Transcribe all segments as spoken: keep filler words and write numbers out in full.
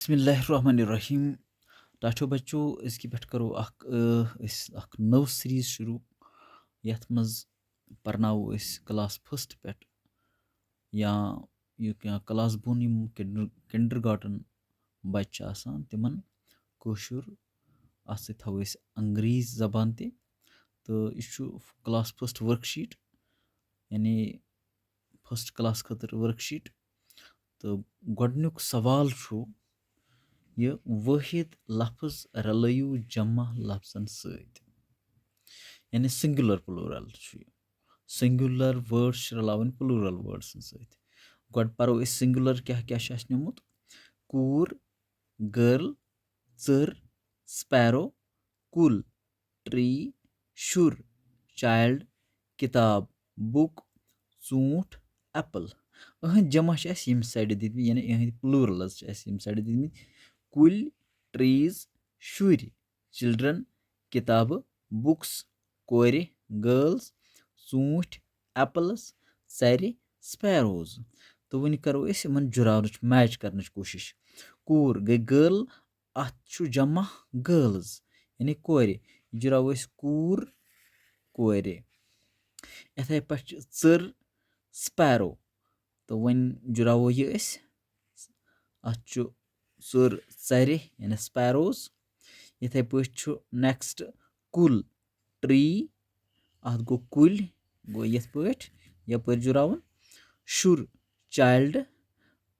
بسم اللہ الرحمن الرحیم۔ ٹاٹھو بچو، أزکہِ پٮ۪ٹھ کرو اکھ، آ، أسۍ اکھ نٔو سیریز شروع، یتھ منٛز پرناوو أسۍ کلاس فسٹ پٮ۪ٹھ یا یہِ، یا کلاس بۄن یِم کِنڈر، کِنڈر گارڈن بچہِ چھِ آسان، تِمن کٲشُر۔ اتھ سۭتۍ تھاوو أسۍ انگریز زبان تہِ۔ تہٕ یہِ چھُ کلاس فسٹ ورک شیٹ، یعنی فسٹ کلاس خٲطرٕ ورک شیٹ۔ تہٕ گۄڈٕنیُک سوال چھُ یہِ: وٲحد لفظ رلٲیِو جمع لفظن سۭتۍ، یعنی سنگولر پلورل چھُ یہِ۔ سنگولر وٲرڈ چھِ رلاوٕنۍ پلورل وٲرڈسن سۭتۍ۔ گۄڈٕ پرو أسۍ سنگولر کیٛاہ کیٛاہ چھُ اَسہِ نیومُت۔ کوٗر، گرل، ژٔر، سپیرو، کُل، ٹری، شُر، چایلڈ، کتاب، بُک، ژوٗنٛٹھ، ایپل۔ أہنٛدۍ جمع چھِ اَسہِ ییٚمہِ سایڈٕ دِتمٕتۍ، یعنی أہنٛدۍ پلورلز چھِ اَسہِ ییٚمہِ سایڈٕ دِتمٕتۍ۔ کُلۍ، ٹریز، شُرۍ، چلڈرن، کتابہٕ، بُکس، کورِ، گرلز، ژوٗنٛٹھۍ، ایپلز، ژرِ، سپیروز۔ تہٕ وۄنۍ کرو أسۍ یِمن جُراونٕچ، میچ کرنٕچ کوٗشِش۔ کوٗر گٔے گرل، اتھ چھُ جمع گرلز، یعنی کورِ۔ یہِ جُراوو أسۍ کوٗر، کورِ۔ یِتھے پٲٹھۍ چھِ ژٔر، سپیرو۔ تہٕ وۄنۍ جُراوو یہِ أسۍ۔ اتھ چھُ ژٔر، ژرِ، یعنی سپیروز۔ یِتھے پٲٹھۍ چھُ نیکسٹ کُل، ٹری۔ اتھ گوٚو کُلۍ، گوٚو یِتھ پٲٹھۍ یپٲرۍ جُراوُن۔ شُر، چایلڈ،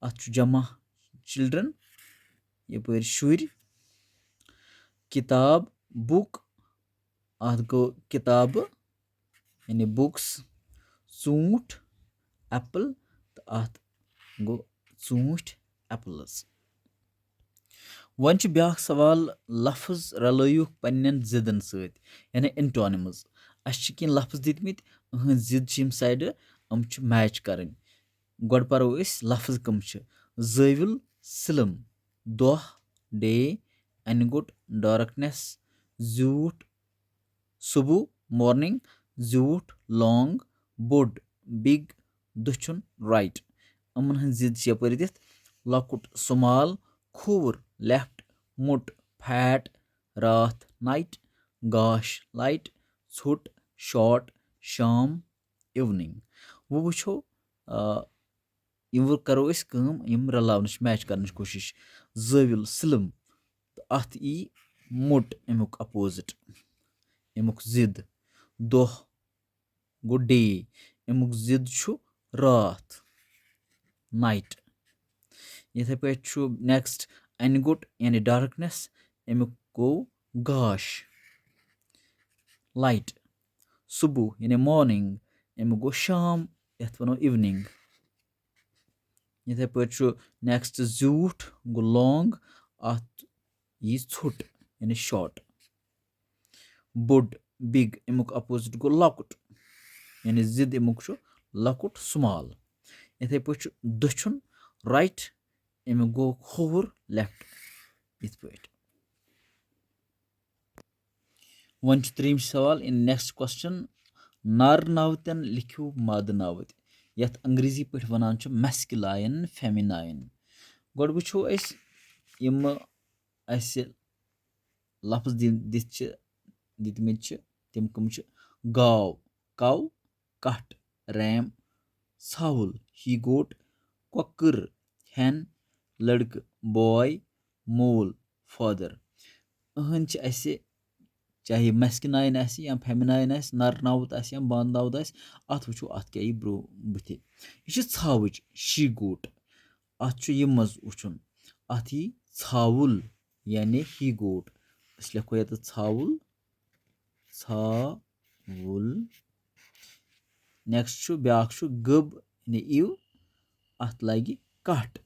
اتھ چھُ جمع چلڈرن، یپٲرۍ شُرۍ۔ کتاب، بُک، اتھ گوٚو کتابہٕ، یعنی بُکس۔ ژوٗنٛٹھ، ایپل، تہٕ اتھ گوٚو ژوٗنٛٹھۍ، ایپلز۔ وۄنۍ چھُ بیٛاکھ سوال، لفظ رلٲیِو پننٮ۪ن ضدن سۭتۍ، یعنی اینٹونیمز۔ اسہِ چھِ کینٛہہ لفظ دِتمٕتۍ، أہنٛدۍ ضد چھِ یِم سایڈٕ، یِم چھِ میچ کرٕنۍ۔ گۄڈٕ پرو أسۍ لفظ کٕم چھِ۔ زٲوِل، سلم، دۄہ، ڈے، انہِ گوٚٹ، ڈارکنیس، زیوٗٹھ، صبح، مارننگ، زیوٗٹھ، لانگ، بوٚڑ، بِگ، دٔچھُن، رایٹ۔ یِمن ہٕنٛدۍ ضد چھِ یپٲرۍ دِتھ: لۄکُٹ، سمال، کھووُر، لیفٹ، موٚٹ، فیٹ، راتھ، نایٹ، گاش، لایٹ، ژھوٚٹ، شارٹ، شام، ایوننگ۔ وۄنۍ وٕچھو، آ، یِم وۄنۍ کرو أسۍ کٲم، یِم رلاونٕچ، میچ کرنٕچ کوٗشِش۔ زٲوِل، سلم، تہٕ اتھ یی موٚٹ، امیُک اپوزٹ، امیُک ضد۔ دۄہ گوٚو ڈے، امیُک ضد چھُ راتھ، نایٹ۔ یِتھے پٲٹھۍ چھُ نیکسٹ انہِ گوٚٹ، یعنی ڈارکنیس، امیُک گوٚو گاش، لایٹ۔ صبح، یعنی مارننگ، امیُک گوٚو شام، یتھ ونو ایوننگ۔ یِتھے پٲٹھۍ چھُ نیکسٹ زیوٗٹھ، گوٚو لانگ، اتھ یی ژھوٚٹ، یعنی شارٹ۔ بوٚڑ، بِگ، امیُک اپوزٹ گوٚو لۄکُٹ، یعنی ضد امیُک چھُ لۄکُٹ، سمال۔ یِتھے پٲٹھۍ چھُ دٔچھُن، رایٹ، امیُک گوٚو کھووُر، لیفٹ۔ یِتھ پٲٹھۍ۔ وۄنۍ چھُ ترٛیٚیِم سوال، in next question، نارٕ ناوتن لیکھِو مادٕ ناوت، یتھ انگریزی پٲٹھۍ ونان چھِ میسکیولائن، فیمینائن۔ گۄڈٕ وٕچھو أسۍ، یِم اسہِ لفظ دِ-، دِتھ چھِ، دِتمٕتۍ چھِ، تِم کٕم چھِ؟ گاو، کاو، کٹھ، ریم، ژھاوُل، ہی گوٹ، کۄکٕر، ہٮ۪ن، لڑکہٕ، بوے، مول، فادر۔ أہنٛدۍ چھِ اَسہِ، چاہے میسکیولائن آسہِ یا فیمینائن آسہِ، نر ناوُت آسہِ یا مادٕ ناوُت آسہِ، اَتھ وٕچھو اَتھ کیٛاہ یی برٛونٛہہ بٕتھِ۔ یہِ چھِ ژھاوٕج، شی گوٹ۔ اَتھ چھُ یہِ منٛز وٕچھُن، اَتھ یی ژھاوُل، یعنی ہی گوٹ۔ أسۍ لیکھو ییٚتٮ۪تھ ژھاوُل، ژھاوُل۔ نیکسٹ چھُ، بیٛاکھ چھُ گٔب، یعنی اِو، اَتھ لَگہِ کَٹھ،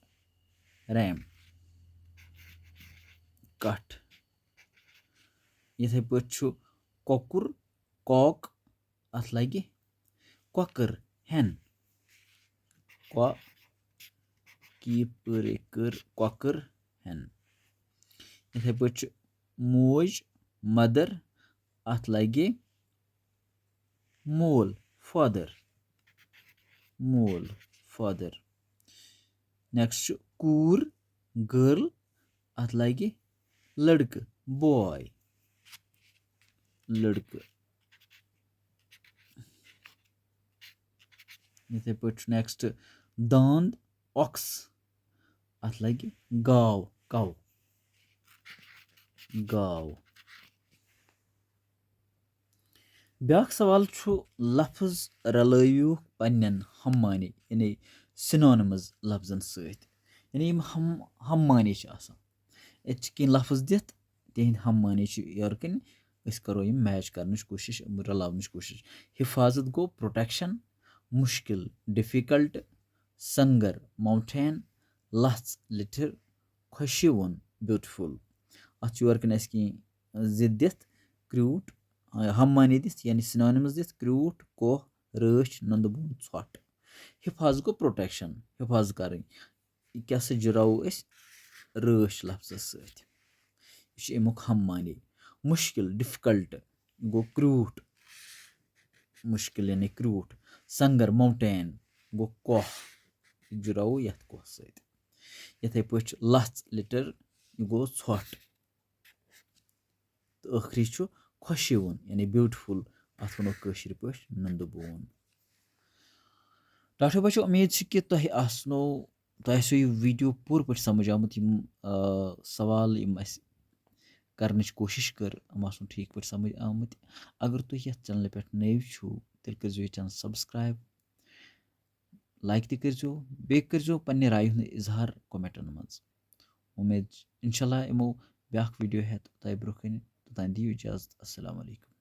ریم، کَٹھ۔ یِتھَے پٲٹھۍ چھُ کۄکُر، کاک، اَتھ لَگہِ کۄکٕر، ہٮ۪ن۔ کۄ-، کی پٔرِ کٔر، کۄکٕر، ہٮ۪ن۔ یِتھَے پٲٹھۍ چھُ موج، مَدَر، اَتھ لَگہِ مول، فادَر۔ مول، فادَر۔ نیکسٹ چھُ کوٗر، گٔرل، اَتھ لَگہِ لٔڑکہٕ، boy، لٔڑکہٕ۔ یِتھَے پٲٹھۍ چھُ next، داند، ox۔ اَتھ لَگہِ گاو، cow، گاو۔ بیٛاکھ سوال چھُ، لفظ رلٲوِو پننٮ۪ن ہم معنی، یعنی synonyms لفظن سۭتۍ، یعنی یِم ہم، ہم معنی چھِ آسان۔ ییٚتہِ چھِ کینٛہہ لفظ دِتھ، تِہنٛدۍ ہم معنی چھِ یورٕ کِنۍ، أسۍ کرو یِم match کرنٕچ کوٗشِش، یِم رلاونٕچ کوٗشِش۔ حفاظت گوٚو protection، مُشکِل، difficult، سنگر، mountain، لژھ، litter، خۄشیوُن، beautiful۔ اَتھ چھُ یورٕ کِنۍ اَسہِ کینٛہہ زِ دِتھ، crude، ہم معنی دِتھ، یعنی synonyms دِتھ، crude، کوہ، رٲچھ، نُندٕ بون، ژھۄٹھ۔ حفاظت گوٚو protection، حفاظت کرٕنۍ۔ یہِ کیٛاہ سا جُڑاوو أسۍ رٲچھ لفظس سۭتۍ؟ یہِ چھُ اَمیُک ہم معنی۔ مُشکِل، difficult، گوٚو crude، مُشکِل یعنی crude۔ سنگر، mountain، گوٚو کوہ، یہِ جُڑاوو یَتھ کوہ سۭتۍ۔ یِتھَے پٲٹھۍ چھُ لژھ، litter، یہِ گوٚو ژھۄٹھ۔ تہٕ ٲخری چھُ خۄشیوُن، یعنی beautiful، اَتھ وَنو کٲشِر پٲٹھۍ نُندٕ بون۔ ٹاٹھو بچو، اُمید چھِ کہِ تۄہہِ آسنو، تۄہہِ آسیو یہِ video پوٗرٕ پٲٹھۍ سمجھ آمُت، یِم، آ، سوال یِم اَسہِ کرنٕچ کوٗشِش کٔر، یِم آسنو ٹھیٖک پٲٹھۍ سمجھ آمٕتۍ۔ اگر تُہۍ یَتھ channelہِ پٮ۪ٹھ نٔوۍ چھِو، تیٚلہِ کٔرۍزیو یہِ channel subscribe، like تہِ کٔرۍزیو، بیٚیہِ کٔرۍزیو پننہِ رایہِ ہُنٛد اظہار commentن منٛز۔ اُمید چھِ، انشاءاللہ یِمو بیٛاکھ video ہٮ۪تھ تۄہہِ برٛونٛہہ کَنہِ۔ توٚتام دِیِو اجازت۔ السلام علیکم۔